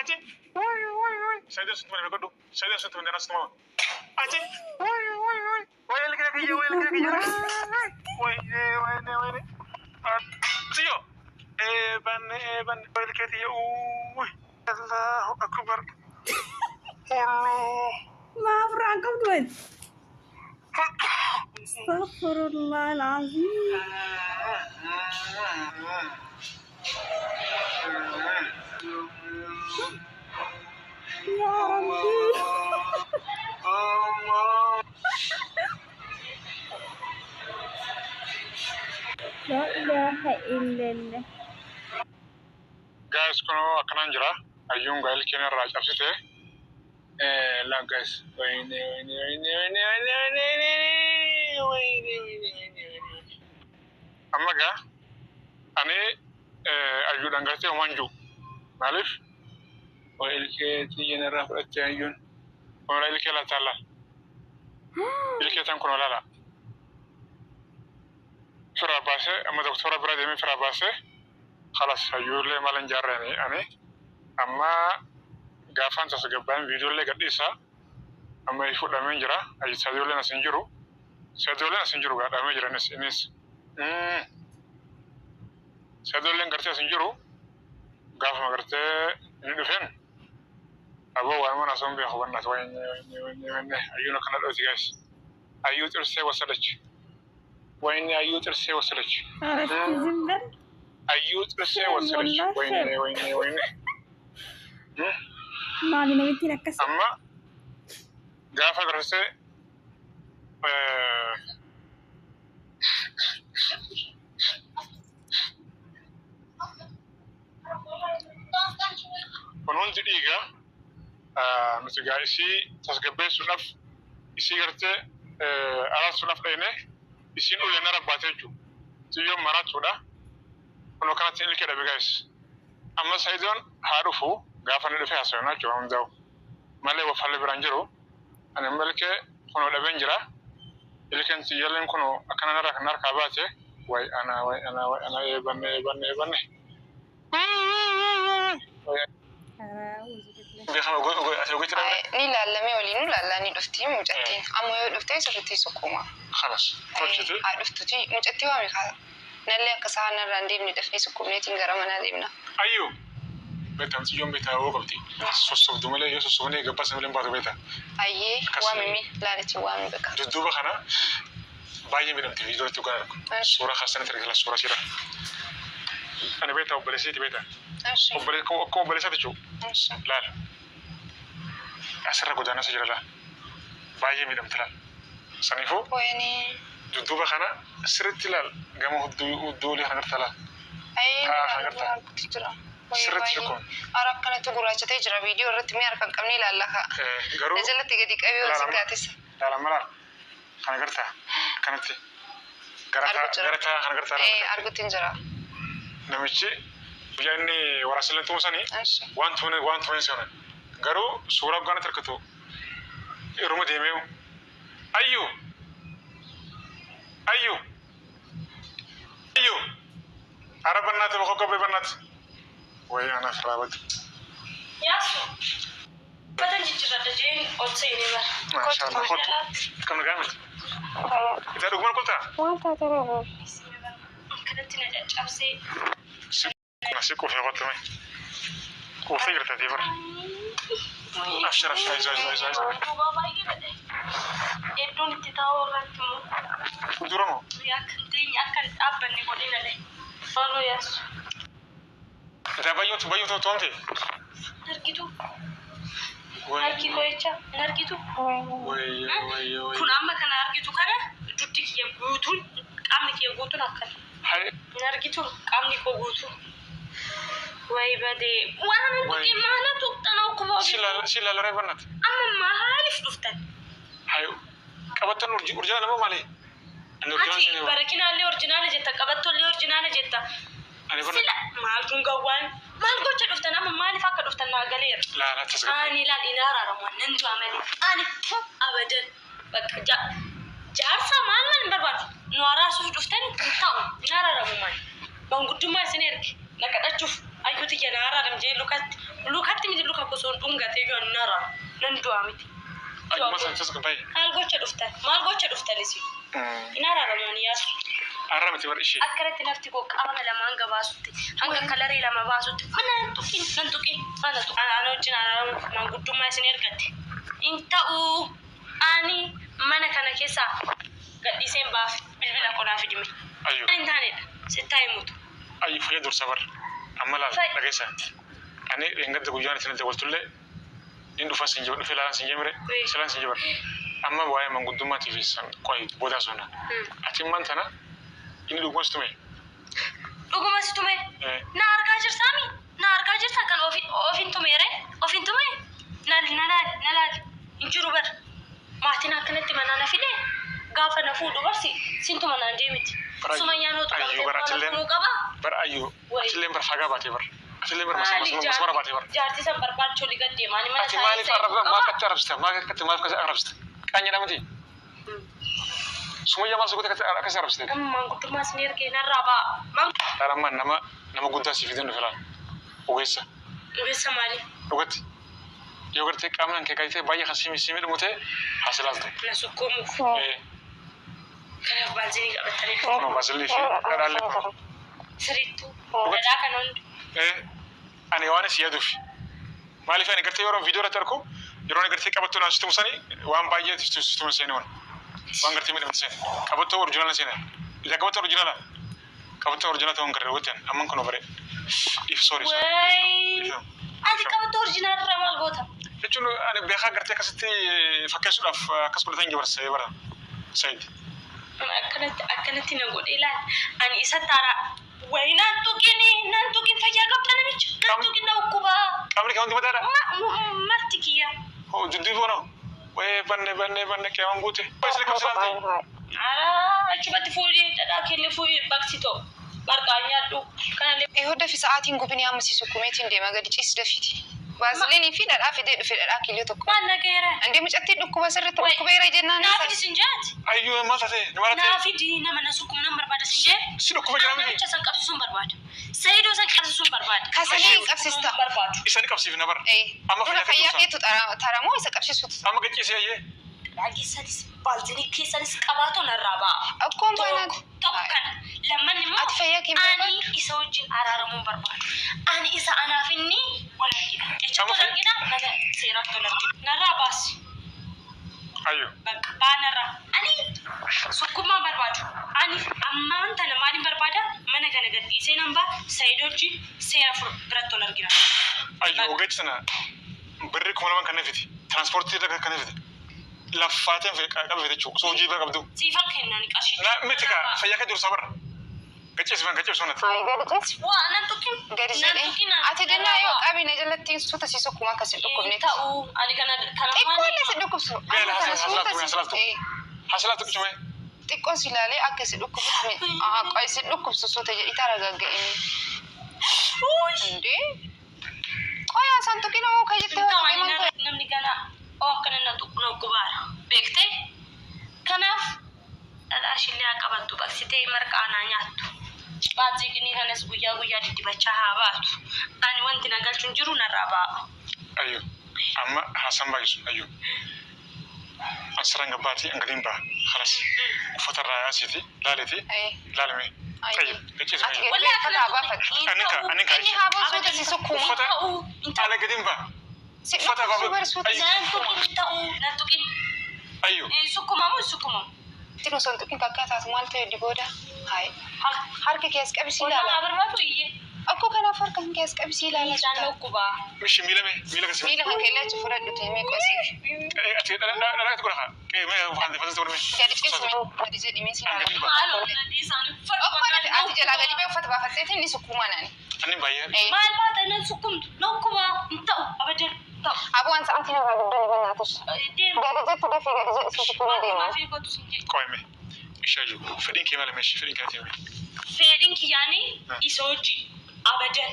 Achi. Wuy wuy wuy. Saidoo sitti mana beekadhu. Saidoo sitti mana sitti mana. Achi. Wuy wuy wuy. Way ilkee kiyya, way ilkee kiyya. Wayne wayne wayne. Siyo. Eebanne eebanne. Way ilkee kiyya. Wuy. Allahu akbar. Allah. Maa afraan qabdu ati? Astaghfirullah al-azim. Yaa Rabbi. Laa ilaaha illallah. Guys, kunoo akkanaan jira. Hayyuun gaa ilkeen irraa cabsite. La guys. Wayne wayne wayne wayne wayne wayne wayne wayne wayne wayne. Amma gaa ani ayyuudhaan gartee homaan jiru. Maaliif? Waa ilkee xiyyan irraa fudhatte ayyuun. Kunoo ilkee laataa laal. Ilkee tan kunoo laala. Firaa baasee amma doktora bira deemee firaa baasee khalas, hayyuullee maal hin jaarreeni. Ani amma gaafaan tasgabbaa'een viidiyoollee gadhiisa. Amma fudhameen jira. Sadoolleen as hin jiru. Sadoolleen as hin jiru, gaadhamee jira innis innis. Sadoolleen gartee as hin jiru. Gaafuma gartee inni dhufeen aboo waan mana osoo hin beeku bannaat. Wayne wayne wayne wayne, ayyuun akkana dhooti guys. Ayyuu xirsee wasadach. Wayne, ayyuu xirsee wasadach. ኧረ እስኪ ዝም በል። Ayyuu xirsee Shame wasadach. wallah. Wayne Shame. wayne wayne. Maali namittiin akkas? Amma gaafa gartee kun hundi dhiiga. Nuti gaa isii tasgabbeessuudhaaf, isii gartee araarsuudhaaf dhayne, isiin ulee na rabbaate jechuudha. Xiyyoon maraatuudha. Kun akkanatti ilkee dhabe guys. Amma Sayidoon haa dhufu, gaafa inni dhufe haasawina jechuudha hundaa'u. Malee wafallee biraan jiru. Ani amma ilkee kunoo dhabeen jira. Ilkeen xiyyooleen kunoo akkana narraa kan harkaa baate. Way ana way ana way ana, eebanne eebanne eebanne. Beekama asii ogeetti dhabde. Ni ilaallamee waliin nu ilaallaa, ni dhufti mucattiin. Amma yoo dhufte sirriitti sukkuma. Khalas. Tolchiti. Haa dhuftuti, mucattii waami kaa. Nallee akka sa'a narraa hin deemne, dafnee sukkumneetiin gara manaa deemna. Ayyuu. Beektaa, xiyyoon beektaa hoo qabdi. Sossobdu malee yoo sossobnee gabbaasa malee hin baatu beektaa. Ayyee. Akkas- Waamimi laalichi, waami bakka. Dudduuba kana baay'ee miidhamte viidiyoo irratti dhugaa argu. Suuraa kaasanitti argala suuraa siidha. Ani beektaa obboleessiiti beektaa. Akkuma obboleessaati jechuudha. Laal. Asirra godaannasa jira laal. Baay'ee miidhamte laal. Saniifuu Wayini. dudduuba kana sirriitti ilaal, gama hudduu olii kana gartaa laal. Ayyee. Haa, kana gartaa. Arguutti jira. Sirriitti sukkuun. Ara akkanatti gurraachatee jira viidiyoo irratti, mee harka hin qabne ilaalla kaa. Garuu Na jalatti gadi qabee ol si Ilaalama. gaatisa. Laal, amma laal. Kana gartaa akkanatti. Gara Argu jira. gara taa kana gartaa laal. Ee, arguutti hin jira. Namichi guyyaa inni waraasileen tumsanii waan tumne waan tumeen seenan. Garuu suuraa guddaa harkatu yeruma deemee ayyuu ayyuu ayyuu ara bannaati bakka kophee bannaati wayi anaaf raabatu. Yaasu. Uffata jijjiirradha jeen ol seenee bara. Maashaallah, kottu, akkam nagaa miti? Isaa dhuguma qoltaa? Waan taate reefu. Akkanatti na caccabsee. Si quufee kottu mee. Quuftee jirta tii bara. Abshir abshir, ayizoo ayizoo ayizoo ayizoo. Duuba baay'ee badhe. Iddoon itti taa'u irratti immoo Dura moo? Akka hin teenye, akka hin dhaabbanne godhee na dhahe. Maaloo Yaasu. Isaa bayyuutu bayyuutu toomte. Argitu. Harki koo jecha hin argitu. Wayyo wayyo. Kun amma kana argitu, kana duddi kiyya guutuun, qaamni kiyya guutuun akkana. Hay. Hin argitu, qaamni koo guutuun. Wayi badee. Waan Wayi. tuqee maala tuqxan akkuma Si laala si laala ree bannaati. Amma maaliif dhuftan? Hay, qabattan urjaa nama maali? Ani urjaa Ati sini. barakinaallee original jetta, qabattollee original jetta. Ani Sila banna. maal kun gawwaan maal gocha dhuftan? Amma maaliif akka dhuftan naa galeera. Laala, tasgabbaa'e. Ani laal, hin araaramu, nan du'a malee. Ani abadan bakka jaarsa maal maal hin barbaadu. Nu araarsuuf dhuftan hin ta'u, hin araaramu maali. Manguddummaa isin erge na kadhachuuf, ayyuuti na araaram jee lukatti Lukatti miti luka gosoon dhungatee yoo nara nan du'a miti. Ayyuma san tasgabbaa'e. Maal gocha dhuftan? Maal gocha dhuftan isin? Hin araaraman yaasu. Arra miti bar ishee. Akkanatti lafti koo qaama lamaan gabaasutti hanga kalarii lama baasutti mana nan tuqin nan tuqin mana tuqin. Ana wajjin araaramuuf maanguddummaa isin ergatte. Hin ta'uu ani mana kana keessaa gadhiiseen baaf bilbila qonaa fidime. Ayyo. Hin taanedha. Sittaa himutu. Ayyo fayya dursa bar. Amma laal dhageessa. Ani dheengadda guyyaan isin dabaltullee inni dhufan sin jeba dhufee laalaan sin jemire silaan sin jeba. Amma waa'ee manguddummaatiif san qo'ee boodaa sona. Ati imman tana inni dhuguma si tume. Dhuguma si tume. Na argaa jirtaami? Na argaa jirta kan ofiin tumeere? Ofiin tume? Na laali na laali. Hin jiru bar. Maatiin akkanatti manaa na fide gaafa na fuudhu barsi sintuma naan deemiti. Sumayyaan hootu qabdee tumuu qaba. Bar ayyoo atilleen bar fagaa baatee bar. Atillee bar masmara baatee bar. Jaartii san barbaachuu oli gad deemaa. Ani mana Ati maaliif arrabsa maaf akkatti arrabsita maaf akkatti maaf akkatti arrabsita? Qaanya miti. Sumayyaa maal sugoota akkasi arrabsite? Maanguddummaa isin ergee narraa ba'a. Dhalammaan nama guddaa si fidan dhufe laal. Ogeessa. Ogeessa maali? Dhugatti. Yoo gartee qaamni kee qayyitee baay'ee kan si miidhamu ta'e haa si laaltu. Na sukkuumuuf. Kanaaf baanzinii qabatanii. Kunoo baazilii fi dhadhaallee kunoo. Sirriittuu. Dhadhaa kana hunda. Ani waan si yaaduuf. Maaliif ani gartee yeroo viidiyoo irratti argu yeroo ani gartee qabattoo naan sitti musanii waan baay'ee sitti musanii waan. Waan gartee miidhamte seene. Qabattoo orjinaala seene. Ija qabattoo orjinaala. Qabattoo orjinaala ta'uun garee wajjin amman kunoo bare. If sorry sorry. Ati qabattoo orjinaala irraa maal goota? Jechuun ani beekaa gartee akkasitti fakkeessuudhaaf akkas godhatan jabarsee bara. Sayid. Akkanatti na godhe ilaali. Ani isa taaraa. Wayi naan tuqin fayyaa qabda namicha. Naan tuqin na dhukkubaa. Qaamni kee hundi mataadha? Marti kiyya. Dudduuba noo. Wayee banne qeeman guute. Isin qabsiisaa ta'e. Achumatti fuudhee dhadhaa keellee fuudhee baqsitoo. Marqaa nyaadhu. Kanallee. Hordofii fi sa'aatiin gubinii amma si sukkumeetiin deema gadi ciisi dafiiti. Baaziliinii fi dhadhaa fidee dhufe dhadhaa kiiloo tokko. Maal nagayeera? Andee mucattii dhukkuba sirriitti dhukkubeera jennaan. Naa fidi sin jaati. Ayyuu maal taate? Nama Naa fidi nama na sukkumu nan barbaada sin jee. Si dhukkuba jira miti. Namicha san qabsiisuun barbaada. Sayidoo san qabsiisuun barbaada. Kasanii hin qabsiista. Barbaadu. Isa ni qabsiifna bara. Amma fayyaa keetu taramoo isa qabsiisutu. Amma gachiisee ayyee. Dhadhaa keessanis baalzinii keessanis qabaatoo narraa ba'a. Akkoon baanaan. Tokko kana. Lammanni immoo Ati fayyaa kee hin ani isa wajjin araaramuun barbaadu. Ani isa anaaf inni wal argina. Jecha wal argina mana seeraatti wal argina. Narraa baasi. Ayyoo. Bakka baa narraa. Ani sukkummaa barbaadu. Ani ammaan tana maaliin barbaada? Mana kana gad dhiisee nan ba'a. Sayidoo wajjin seera biratti wal argina. Ayyoo ogeetti sana birrii 2000 kan fiti. Tiraanspoortii irra kan fiti. Laffaateen qabu fite jechuudha. Osoo hojii bira qabdu. Siifan kennani qarshii. Na miti kaa fayyaa kee dursa barra. Gachiisifan gachiisuun Hayi gadi ciisi. Waa nan tuqin. Gadi jedhee. Ati jennaa yoo qabina jalatti suuta si sukkuma akkas hin dhukkubnetti. Ta'uu ani kana kana Xiqqoo illee si dhukkubsu. Gaala hasalaatu. Hasalaatu qicumee. Xiqqoo si ilaalee akka si dhukkubutti haa si dhukkubsu suuta jedhi tara gagga'ini. Indee. Qoyaa san tuqina moo kan jettee hojii Namni gana oo akkana na tuqu na gubbaara. Beektee? Kanaaf dhadhaa ishillee haa qabattu baqsitee marqa anaa nyaattu. Baazziqnii kanas guyyaa guyyaa diddibachaa haa baatu. Ani wanti na galchuun jiru narraa ba'a. Ayyoo. Amma haasan baay'isu ayyoo. Asirraan gabbaatii angaliin ba'a. Halas. Uffata irraa yaasiiti laaleeti. Laalame. Tayyib. Gachiisame. Ati gadi uffata haa baafadhu. Anni kaa. Inni haa baasuuta si sukkuma. Uffata ala gadiin ba'a. Si dhukkubsu barsuuta si Naan tuqin ta'uu naan tuqin. Ayyoo. Sukkumamu sukkumamu. Ittiin osoo hin tuqin kakkaa taatu maal ta'e dibooda? Hayi. Harka kee as qabisii Olaa ilaala. barbaadu iyyee. Akkoo kanaaf harka kee as qabisii ilaala. Miilaan dhukkubaa. Mishi miila mee miila kasi. Miila kan keellaa achi fudhadhu ta'e mee qosii. Ati dhadhaa godha haa. Mee waan ta'eef godhame. Gadi ciisi gadi jedhi mee si ilaala. Maaloo nadii isaanii Akkoo ati jalaa gadi ba'e uffata baafatteetiin ni sukkuuma naani. Anni baay'ee. Maal baata nan sukkumtu dhukkubaa hin ta'u abadan ta'u. Abu'aan sa'aatii namaa guddaan bannaatus. Deema. Gadi jettu dafii gadi jedhi si sukkuuma deema. Maal gotu sin jedhu. Qo'ime. Ishee jiru. Fedhiin kee maali meeshii fedhiin kee maali? Fedhiin kiyyaanii isa hojii abadan